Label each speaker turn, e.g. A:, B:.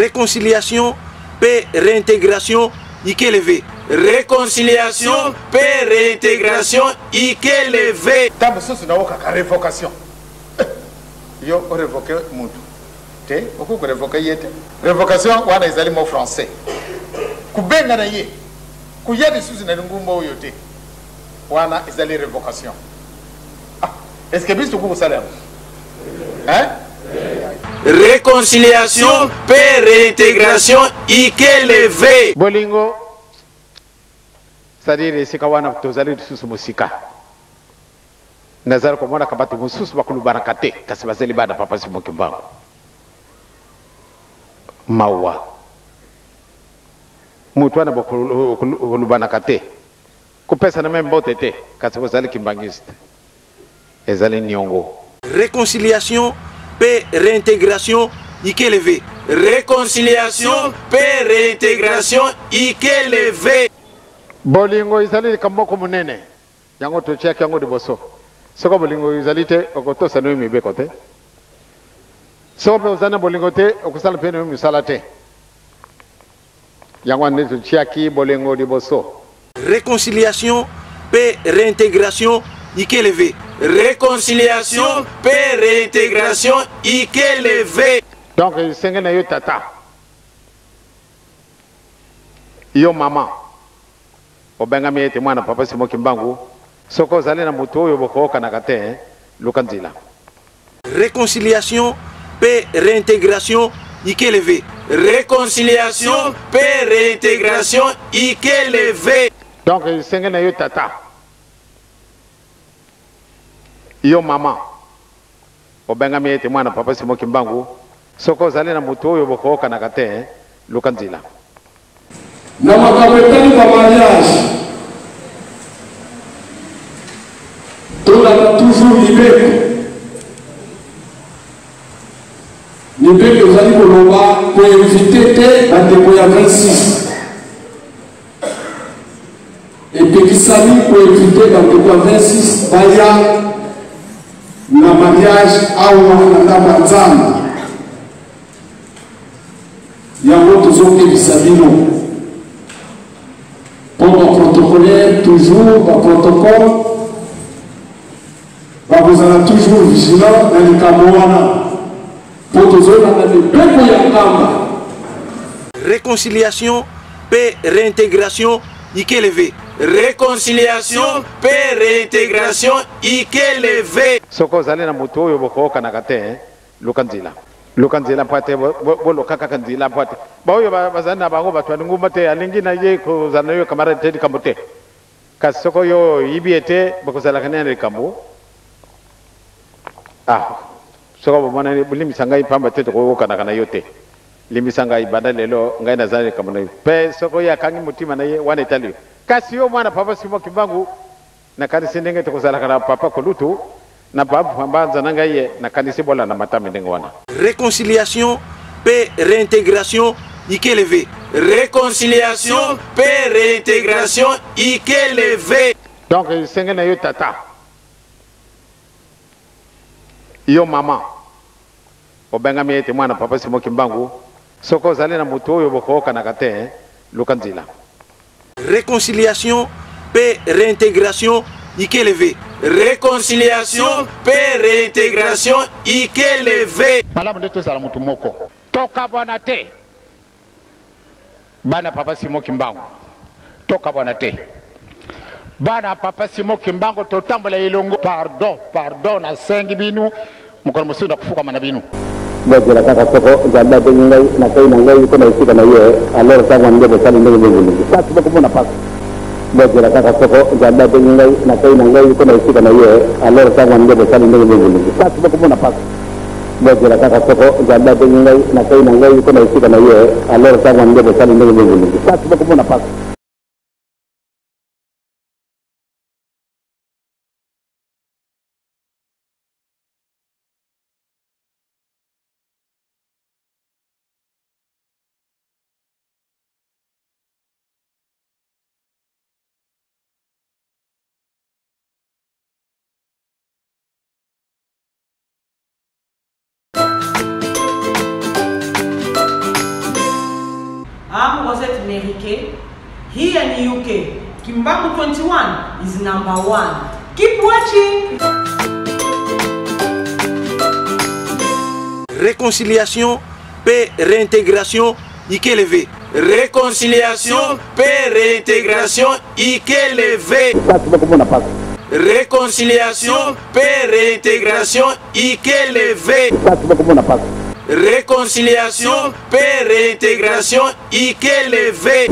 A: Réconciliation mpe réintégration ikeleve.
B: Réconciliation mpe réintégration ikeleve.
C: Ntango mosusu naokaka révocation. Eh, yo orevoke mutu te, okoki korevoke ye te. Révocation wana ezali mot français, kobenga na ye koya lisusu na lingumba oyo te, wana ezali révocation. Ah, est ce que biso tokoki kosala yango, hein?
B: Réconciliation mpe réintégration ikeleve.
C: Bolingo, c'est-à-dire esika wana tozali lisusu mosika. Nazali komonaka bato mosusu bakolubanaka te, kasi bazali bana Papa Simon Kimbangu. Mawa, moto wana bokolubanaka te, kopesana meme mbote te, kasi bozali kimbangiste. Ezali niongo.
A: Réconciliation mpe réintégration ikeleve.
B: Réconciliation mpe réintégration ikeleve.
C: Bolingo ezali likambo moko monene, yango totiaki yango liboso. Soko bolingo ezali te, okotosa nayo mibeko te. Soko mpe ozali na bolingo te, okosala mpe nayo misala te. Yango wana nde totiaki bolingo liboso.
A: Réconciliation mpe réintégration ikeleve.
B: Réconciliation mpe réintégration ikeleve.
C: Donc esengeli na yo tata, yo mama, obengami ete mwana Papa Simon Kimbangu. Soki ozali na moto oyo bokoyokanaka te, luka nzela.
A: Réconciliation mpe réintégration ikeleve.
B: Réconciliation mpe réintégration ikeleve.
C: Donc esengeli na yo tata, yo mama, obengami ete mwana Papa Simon Kimbangu. Soki ozali na moto oyo bokoyokanaka te, luka nzela.
D: Na makambo etali bamariage, tolanda toujours mibeko. Mibeko ezali koloba koinvite te bandeko ya 26. Epekisami koinvite bandeko ya 26 baya na mariage awa na ndako ya Nzambe. Yango tozokebisa bino mpo baprotocolaire toujours, baprotocole bakozala toujours vigilant na likambo wana, mpo tozolanda mibeko ya Nkamba.
A: Réconciliation mpe réintégration ikeleve.
B: Réconciliation mpe réintégration ikeleve.
C: Soki ozali na moto oyo bokoyokanaka te, luka nzela. Luka nzela mpo ate boluka kaka nzela mpo ate baoyo bazali na bango bato ya lingumba te, alingi na ye kozala na yo camarade te, likambo te. Kasi soki oyo oyibi ye te, bokozalaka nini na likambo? Ah, soki bomonani, bolimbisa ngai pamba te tokoyokanaka na yo te. Limbisa ngai, banda lelo ngai nazali na likambo na yo. Mpe soki oyo akangi motima na ye, wana etali yo. Kasi yo mwana Papa Simon Kimbangu, nakanisi ndenge tokozalaka na Papa Kolutu na Papa Mbanza na ngai ye, nakanisi bolanda matami ndenge wana.
A: Réconciliation mpe réintégration ikeleve.
B: Réconciliation mpe réintégration ikeleve.
C: Donc esengeli na yo tata, yo mama, obengami ete mwana Papa Simon Kimbangu. Soki ozali na moto oyo bokoyokanaka te, luka nzela.
A: Réconciliation mpe réintégration ikeleve.
B: Réconciliation mpe réintégration ikeleve.
C: Malamu nde tozala motu moko, tokabwana te. Bana Papa Simon Kimbangu, tokabwana te. Bana Papa Simon Kimbangu, totambola elongo. Pardon, pardon, nasengi bino, mokolo mosusu nakofukama na bino.
E: Bozela kaka soko Nzambe abengi ngai, nakei na ngai mpo na esika na ye, alors ntango wana nde bosali ndenge bolingi, kasi bokomona pasi. Bozela kaka soko Nzambe abengi ngai, nakei na ngai mpo na esika na ye, alors ntango wana nde bosali ndenge bolingi, kasi bokomona pasi. Bozela kaka soko Nzambe abengi ngai, nakei na ngai mpo na esika na ye, alors ntango wana nde bosali ndenge bolingi, kasi bokomona pasi.
F: Mama Rosette Merike here in UK. Kimbangu 21 is number one. Keep watching.
A: Réconciliation, paix, réintégration, IKLV.
B: Réconciliation, paix, réintégration, IKLV. Réconciliation, paix, réintégration, IKLV. Réconciliation, paix, réintégration, IKLV.